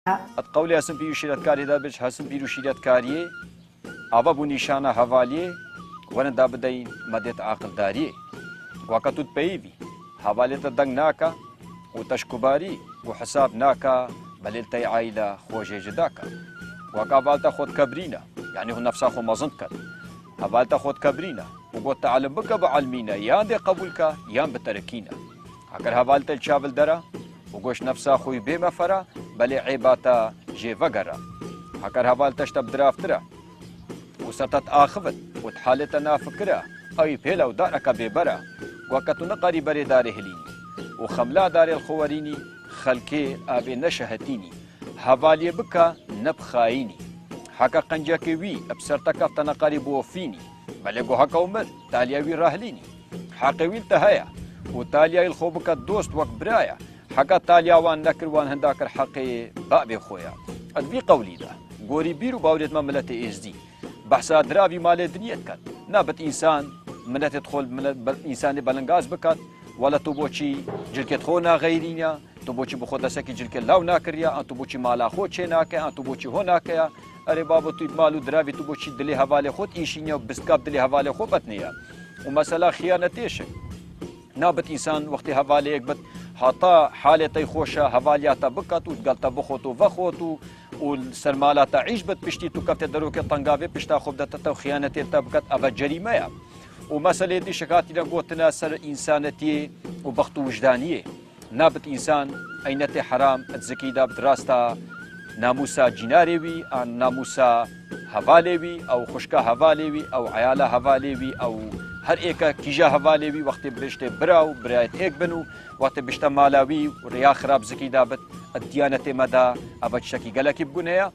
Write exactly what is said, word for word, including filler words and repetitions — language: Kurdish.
Qewlê hesin pîr û şîretkarî de biç hesin pîr û şîretkariyê, ava bû nîşana hevaliyê, werin da bideyîn medêt aqildariyê. Waka tu dipeyivî, hevalê te deng naka û teşkubarî û hesab naka, belê li tey aîla xwe jê cida ka. Waka heval te xwe dikebrîne, yanî xwe nefsa xwe mezin diket. Heval te xwe dikebrîne û got te elim bike bi elmîne, yan dê qebûl ke, yan bi terikîne. Heker heval te li çavil dera û goş nefsa xwe wî bê mefera, belê êba te jê vegera. Heker heval te ji te bi diraftira û ser te diaxivit û di halê te nafikira, ew ê pêla û dareka bêbera. Weke tu niqarî berê darê hilînî û xemla darê li xwe werînî, xelkê avê neşehetînî. Hevaliyê bike ne bi xayînî. Heke qencekê wî bi ser te kefte neqarî biwefînî. Belê go heke û mir, taliya wî rahilînî. Heqê wî li te heye û taliya wî li xwe bike dost wek biraya. Heke taliya wan nekir, wan hinda kir heqê babê xwe ya. Di vî qewlî de, gorî bîr û bawerêt me miletê êzdî, behsa diravî malê dinyê diket. Nabit însan miletê xwe, mile-, be-, însanê belingaz biket, wele tu boçî cilkê xwe naxeyrîne, tu boçî bi xwe destekî cilkê law nakiriye, an tu boçî mala xwe çê nake, an tu boçî ho nake ya. Erê babo, tu mal û diravî tu boçî dilê hevalê xwe dîşîne û bistka bi dilê hevalê xwe betneye. Û mesela xiyanetê şi. Nabit însan wextê hevalê yek bit, hata halê te xweş e, hevaliya te biket û digel te bixwet û vexwet û, û ser mala te îş bit, piştî tu kefte derokê tengavê pişta xwe bide te û xiyanetê te biket, eve cerîme ye. Û meselê dî şik hatine gotine ser însanetiyê û bext û wijdaniyê. Nabit însan eynetê heram di zikî de bid rasta namûsa cînarê wî, an namûsa hevalê wî, ew xwişka hevalê wî, ew eyala hevalê wî, ew her êka kîja hevalê wî, wextê biştê bira û birayet êk bin û wextê bişte mala wî û rêya xirab zikî de bit, di diyanetê me de eva tiştekî gelekî bigune ye.